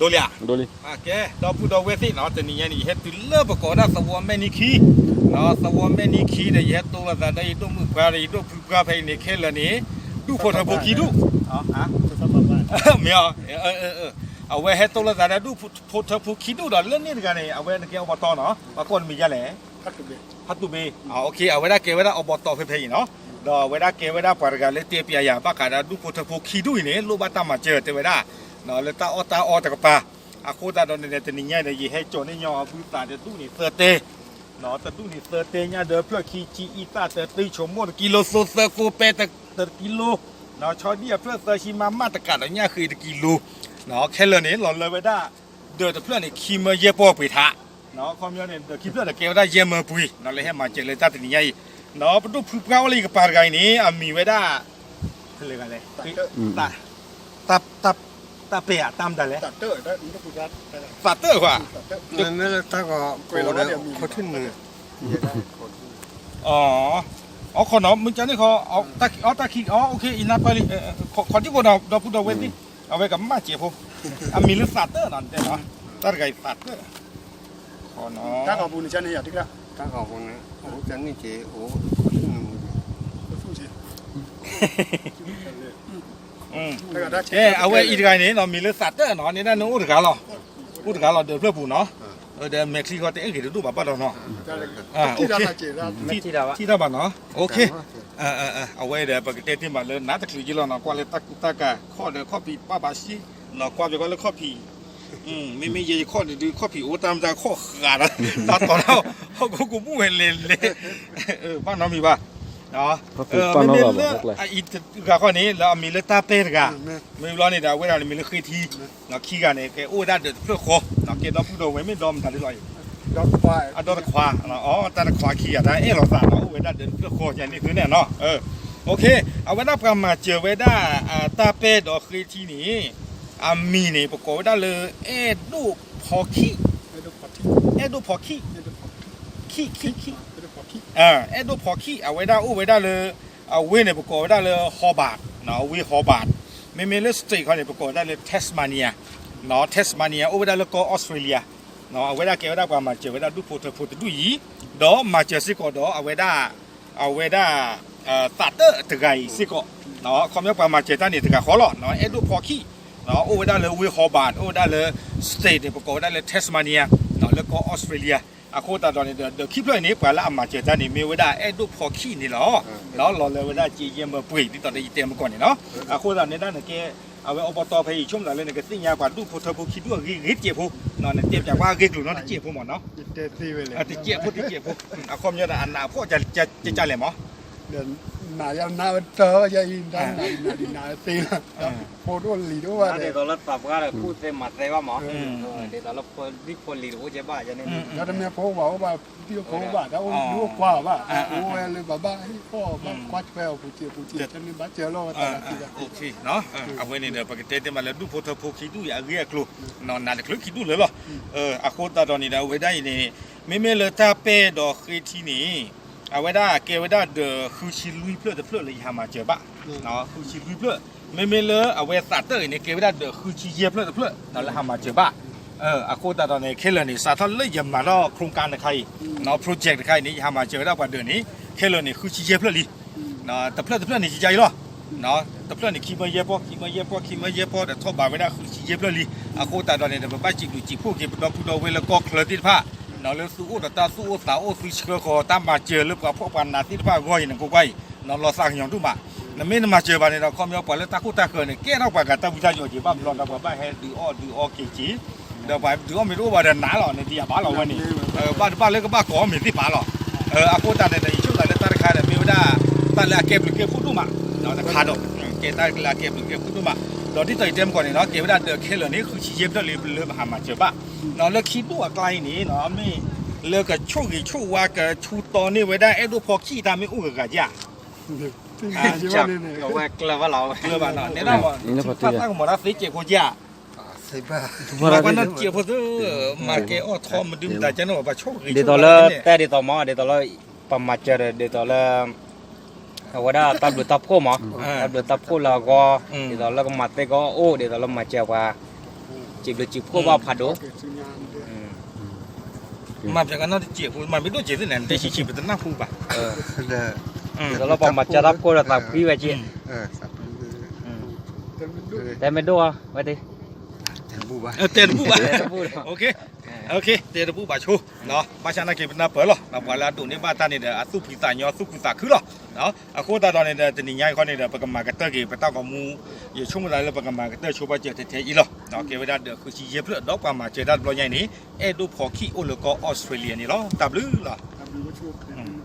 ဒိလံဧါ, ကဲ ဒီပုၢ်ဒီဝဲၢ်သ့ၣ်နီၤ, တနံၤညါန့ၣ် ယဟဲတုၤလၢပကိးဝဲဒၣ်သဝီမဲၣ်နံၤခံ, သဝီမဲၣ်နံၤခံဒီး ယဟဲတိလီၤသးဒီးယဒိၣ်မုၣ်ခွါဒီး ယဒိၣ်ဖုပှၢ်ဖဲအံၤန့ၣ် ခဲလၢာ်န့ၣ် ဒူၣ်ဖိထၢဖိခံဒူၣ်, မ့ၢ်, အဝဲဟဲတိလီၤသးဒီးဒူၣ်ဖိထၢဖိခံဒူၣ်ဒီး လၢန့ၣ်တဂၤန့ၣ် အဝဲနကဲအိၣ်ဘီတီနီၤ, ပှၤကိးနမံၤဒ်လဲၣ် ဖးတူၢ်ဘ့, အဝဲဒၣ်ကဲဝဲဒၣ်အိၣ်ဘီတီဖဲဖဲအံၤနီၤ, ဒီးအဝဲဒၣ်ကဲဝဲဒၣ်ပှၤတဂၤလၢတဲပျးယၤ ဘၣ်ဃးဒီးဒူၣ်ဖိထၢဖိခံဒူၣ်အံၤန့ၣ် လိၣ်ဘၣ်တၢ်မၤစၢၤတဲဝဲဒၣ်, လၢတၢ်အီၣ်တၢ်အီတကပၤ, အဃိသတးဒီးန့ၣ် တနံၤညါဒီး ယဟဲကၠီၤန့ၢ်ညီအဘုသးတဒူၣ်န့ၣ်သၢတဲ, တဒူၣ်န့ၣ်သၢတဲညါဒီး ဖျၢၣ်ခံဆံအံသၣ်တၢ တံဆိမိၣ်တကံလိ သိသၢကိပဲတကံလိ, ဆီဒံၣ်အဖျၢၣ်သၢဆံမးမးတကးဒီးညၣ်ဃ့တကံလိ, ခဲလၢာ်န့ၣ် လီၤလၢဝဲဒၣ် ဒၢးတဖျၢၣ်န့ၣ် ခံမၢယဲၢ်ပီၢ်ပှ့ၤထး, ခီပညီန့ၣ် ဒၢးခံဖျၢၣ်ဒီးကဲဝဲဒၣ်ယဲၢ်မၢပှ့ၤ, လၢဟဲမၤစၢၤလၢတၢ်တနံၤညါအံၤ, ပဒိၣ်ဖုပှၢ်အိၣ်လၢယကပၤတဂၤအံၤန့ၣ် အမံၤဝဲဒၣ် ဖဲလဲၣ်ဂၤလဲၣ်, တၢ်ပဲၢ်ဧါ တၢ်မတၤလဲၣ်, သးတၢၣ်ဧါ, မ့မ့ၢ်လၢတၢ်ဂီၤကိးဒီး ခီထံၣ်နုာ်, အီခီနီၤ မုၢ်ကန့ၣ်ခီ, အီတၢ်ခံ အီ အံၤနၢ်ပၢၢ်လံ, ခီထံၣ်ဖိဒီး ဒီပုၢ်ဒီဝဲၢ်သ့ၣ်, အဝဲကမၣ်စဲးဖိ, အမံၤလၢသးတၢၣ်နီၤ တဲနီၤ, တၢ်တဂၤအံၤသးတၢၣ်, ခီနီၤ, တၢ်ဂီၤပူၤန့ၣ် ကန့ၣ်က့ၤအိၣ်ခီထံၣ်နုာ်, ကဲ အဝဲအံၤတဂၤန့ၣ်နီၤ မံၤလၢသးတၢၣ်နီၤ န့ၣ်ဒၣ်န့ၣ်အိၣ်တဂၤလီၤ, အိၣ်တဂၤလီၤ ဒၢးဖျၢၣ်ပူၤနီၤ, ဒီးမဲာ်ချံဃီတအဲၣ်ဂ့ၤတဒိၣ်ဘၣ်ဘၣ်ဒီးနီၤ, ထံၣ်တၢ်ဘၣ်နီၤ, အဝဲဒီး ပကတဲတ့ၢ်မးလၢနးတချုးက့လီၤနီၤ ကွၢ်လၢတၢ်ကူတၢ်ကၤ ခီၣ်ဒီးခီၣ်ဖံးဘၣ်ဘၣ်ဆံး, နီၤ ကွၢ်ပှဲၤကွၢ်လၢခီၣ်ဖံး, မ့မ့ၢ်ယဲယခီၣ်န့ၣ်ဒုး ခီၣ်ဖံးအိၣ်တၢ်မတၤခီၣ်ဃာ်ဒီး တၢ်တီၤလၢ ဟီၣ်ခိၣ်ကမူၣ်ဝဲလဲၤလဲၤ, ဘၣ်နီတမံၤဘၣ်, မ့မ့ၢ်လၢ အအံၤတဂၤဃီန့ၣ် လၢအမံၤလၢတၢ်ပဲၢ်တဂၤ, မ့ၢ်ဘျီန့ၣ်ဒီး အဝဲဒၣ်န့ၣ်မံၤလၢဃ့ထံ, ခံဂၤန့ၣ် ကဲအိၣ်ဝဲဒၣ်ဒၢးတဖျၢၣ်ဃီ, ကဲဒီပုၢ်ဒီဝဲၢ်မ့ၢ်ဒီမတၤဒ်လီၤအံၤ, အဒီတခွါ, တၢ်တခွါခံဂၤ တၢ်အဲၣ်လိာ်သးနီၤ အိၣ်ဝဲဒၣ်ဒၢးတဖျၢၣ်ဃီ ယန့ၢ်သုန့ၣ်နီၤ, အဝဲဒၣ်ပှၤမၤစၢၤဝဲဒၣ် တၢ်ပဲၢ်ဒီးဃ့ထံန့ၣ်, အမံၤန့ၣ် ပကိးဝဲဒၣ်လၢ အဲၣ်ဒိၣ်ဖီခံ, အဲၣ်ဒိၣ်ဖီခံ, ခံ, ခံ, အဲၣ်ဒိၣ်ဖီခံ အဝဲဒၣ်အိၣ်ဝဲဒၣ်လၢ အဝ့ၢ်န့ၣ် ပကိးဝဲဒၣ်လၢ Hobart, ဝ့ၢ် Hobart, မ့မ့ၢ်လၢ state ခီန့ၣ် ပကိးဝဲဒၣ်လၢ Tasmania, Tasmania အိၣ်ဝဲဒၣ်လၢကီၢ်အီစထြ့လယါ, အဝဲဒၣ်ကဲဝဲဒၣ်ပှၤမၤစၢၤဝဲဒၣ်ဒူၣ်ဖိထၢဖိတဒူၣ်အံၤ, ဒီးမၤစၢၤစ့ၢ်ကီးဒီးအဝဲဒၣ် အဝဲဒၣ် သးတၢၣ်တဂၤအံၤစ့ၢ်ကီး, ခီပညီပှၤမၤစၢၤတၢ်န့ၣ်တဂၤဃီလီၤ, အဲၣ်ဒိၣ်ဖီခံ, အိၣ်ဝဲဒၣ်လၢဝ့ၢ် Hobart အိၣ်ဝဲဒၣ်လၢ state န့ၣ် ပကိးဝဲဒၣ်လၢ Tasmania, လၢကီၢ်အီစထြ့လယါ, အဃိသတးဒီးန့ၣ်ဒီး ဒၢးခံဖျၢၣ်အံၤန့ၣ် ပှၤလၢအမၤစၢၤတၢ်န့ၣ် မ့ၢ်ဝဲဒၣ်အဲၣ်ဒိၣ်ဖီခံန့ၣ်လီၤ, လီၤလၢဝဲဒၣ်က့ယဲၢ်မၢပှ့ၤ ဒ်သိးဒီးယတဲမကီၢ်န့ၣ်နီၤ, အဃိသတးန့ၣ်ဒၣ်နကဲ အဝဲအိၣ်ဘီတီဖဲအံၤ ဆိကမိၣ်သးလၢနကသ့ၣ်ညါပှၤဒူၣ်ဖိထၢဖိခံဒူၣ်အဂ့ၤဂ့ၤတစဲးဖိ, နတဲပၠးကွၢ်အဂ့ၢ်ကျိၤနီတစဲးဖိမးနီၤ, တစဲးဖိတစဲးဖိ, အခီပညီဒီးအနးဖှီၣ်ကလဲၣ်မး နးယနးတၢ်ယအံၤ နးနးနးနးသ့လီၤ, ဖိဒိၣ်လံၤတအိၣ်ဘၣ်ဒီး ဒ်သိးလၢသးပှၢ်ဒီး ကူၣ်သ့မၤသဲဘၣ်မး, ဒ်သိးလၢဖိဒံဖိလံၤတအိၣ်ကဲဘၣ်ယန့ၣ်, ဒီးတမ့ၢ်ဖိအိၣ်ဘၣ်အိၣ်ဘၣ် ဒ်အိၣ်ဖိအိၣ်ဘၣ် တၢ်အိၣ်ဒုးအိၣ်ကွၢ်ဘၣ်, အိၣ်ဝဲလၢဘၣ်ဘၣ်ဟ့ၣ်ဖီၣ်ဘၣ်ကွၢ်ထွဲအီၤပူၤစဲးပူၤစဲး တမ့ၢ်ဘၣ်စၢၤလီၤဝဲသးလီၤ, အဝဲန့ၣ်ဒီး ပကတဲတ့ၢ်မးလၢဒူၣ်ဖိထၢဖိခံဒူၣ်အံၤအဂ့ၢ်အကျိၤ, နးတချုးခံဒူၣ်လၢလီၤ, အဃိသတးဒီးန့ၣ်ဒီး အဝဲဒၣ်အံၤန့ၣ် မ့မ့ၢ်လၢတၢ်ပဲၢ်ဒီးဃ့ထံန့ၣ် အဝဲဒၣ်ကဲဝဲဒၣ်ဒၢးဃုဆံလွံၢ်ဖျၢၣ်တဖျၢၣ်လၢယဟးမၤစၢၤဘၣ်, ဃုဆံလွံၢ်ဖျၢၣ်, မ့မ့ၢ်လၢအဝဲသးတၢၣ်အံၤန့ၣ် ကဲဝဲဒၣ်ဒၢးဃုဆံယဲၢ်ဖျၢၣ်တဖျၢၣ်လၢဟးမၤစၢၤဘၣ်, အဃိသတးဒီးန့ၣ် ခဲလၢာ်န့ၣ် စးထီၣ်လၢယမၤထီၣ် โครงการ တခါအံၤ, project တခါအံၤန့ၣ် ယဟးမၤစၢၤဝဲဒၣ်ပှၤဒၢးန့ၣ် ခဲလၢာ်န့ၣ် ဃုဆံယဲၢ်ဖျၢၣ်လံ တဖျၢၣ်တဖျၢၣ်န့ၣ် ယယါအံၤလီၤ, တဖျၢၣ်န့ၣ် ခံမၢယဲၢ်ပီၢ် ခံမၢယဲၢ်ပီၢ် ခံမၢယဲၢ်ပီၢ် ဒီးထီၣ်ဘးဝဲဒၣ်ဃုဆံယဲၢ်ဖျၢၣ်လံ, အဃိသတးဒီးန့ၣ်ဒီး ပဘၣ်စံးဘျုးစံးဖှိၣ်က့ၤ ပဒီပုၢ်ဒီဝဲၢ်လၢကီၢ်ချၢသ့ၣ်တဖၣ်, လၢသုအိၣ်ဒီးတၢ်သူၣ်အိၣ်သးအိၣ် သုဆှၢဃီၤတၢ်မၤစၢၤလၢပှၤဖှီၣ်ပှၤနးသ့ၣ်တဖၣ်အဂီၢ်အံၤန့ၣ် ကိးကွၢ်အံၤ လီၤသးကညီၤဒိၣ်မး, နမ့ၢ်နမၤစၢၤဘၣ်န့ၣ်ဒီး ခီပညီပှၤလၢတၢ်ခိၣ်တၢ်ဃၢၤန့ၣ် ကဲထီၣ်ပှၤဂၤတၢ်ဝံတၢ်ယိးက့ၤ ဘၣ်မနုၤဒီး ပှၤဘၣ်ဟဲဒုးအီၣ်ဒုးအီက့ၤက့ၤ ဒီးပှၤဒုးအီၣ်မ့ၢ်တအိၣ်ဘၣ်ဒီးနးလီၤ နဒံးယဘၣ်လီၤဝဲန့ၣ်, ဘၣ်တဘၣ်လၢကဘၣ်ကိးမ့ၢ်သ့ၣ်ပာ်လီၤ, အဃိသတးန့ၣ်ဒီး ယဆိကမိၣ်သးလၢတၢ်တခါဒီး မ့ၢ်ဝဲဒၣ် တၢ်လၢအကဲဘျုးကဲဖှိၣ်ဒိၣ်မး, တခါဒီး ကဲတၢ်လၢအကဲဘျုးကဲဖှိၣ်ဒိၣ်မး, ဒီးဒ်သိးယတဲမကီၢ်န့ၣ်နီၤ ကဲဝဲဒၣ်ဒၢးခဲလၢာ်န့ၣ် ဃုဆံယဲၢ်ဖျၢၣ်လံ လၢပဟးမၤစၢၤဘၣ်, လၢခံဒိၣ်အကျါအံၤန့ၣ် မ့ၢ်လၢကဆိၣ်ဂ့ၤဆိၣ်ဝါကဆူတီန့ၢ်ဝဲဒၣ်အဲၣ်ဒိၣ်ဖီခံတၢ်မ့ၢ်အိၣ်ဂၤဂၤဧါ ဝဲကျၢၤဘၣ်လီၤ, ကျၢၤဘၣ်နီၤ, နဲဒၣ် ထံၣ်ဖးသၣ်ကမီၤတၢ်သ့စဲးဖိကဧါ, မၤကွၢ်နီၢ်စဲးဖိသ့, မၤကဲအီၣ်ထီမဒုမတၤကဲန့ၣ် ပှၤဆိၣ်ဂ့ၤဆိၣ်ဝါန့ၣ်, ဒ်သိးလၢတဲဒ်သိးမး ဒ်သိးလၢ ပမၤစၢၤဒီး ဒ်သိးလၢ အဝဲဒၣ်တၢ်ဘျုးတၢ်ဖှိၣ်မး, တၢ်ဘျုးတၢ်ဖှိၣ်လၢအဂီၢ်, ဒ်သိးလၢကမၤသ့ကီးအိၣ် ဒ်သိးလၢမၤစၢၤပှၤ စံးဘျုးစံးဖှိၣ်ဘၣ်ဖးဒိၣ်, မၤပကနီၢ်တစဲးဖိ မၤမ့ၢ်ဒိၣ်စဲးသ့ၣ်န့ၣ် နတဲဆံးဆံး ပတနၢ်ဟူဘၣ်, ဒီးလီၤပှၤမၤစၢၤတၢ်ကိၢ်ဒီးသးဖှံဝဲက့, တဲမ့ၢ်ဒိၣ်ဝဲ, တဲတဘူၣ်ဘၣ်, တဲတဘူၣ်ဘၣ်ဆိ, ဘၣ်ဆၣ်နာ်က့ ပနၢ်ပၢၢ်လီၤ, ပှၤလၢအဒိးန့ၢ်ဘၣ်တၢ်န့ၣ်ဒီး အသူၣ်ဖှံသးညီ သူၣ်ခုသးခုလီၤ. အဃိသတးဒီးန့ၣ်ဒီး တနံၤညါအံၤခီန့ၣ်ဒီး ပကမၤကတၢၢ်က့ၤ ပတၢ်ဂီၤမူ, ယဆိကမိၣ်သးလၢပကမၤကတၢၢ်ဆိပာ်စၢၤထဲထဲအံၤလီၤ. ကဲဝဲဒၣ်ဒီး ဃုဆံယဲၢ်ဖျၢၣ် ဒီးပှၤမၤစၢၤတၢ်တဘျီညါအံၤန့ၣ် အဲၣ်ဒိၣ်ဖီခံ အိၣ်လၢကီၢ်အီစထြ့လယါန့ၣ်လီၤ. တၢ်ဘျုးလီၤ.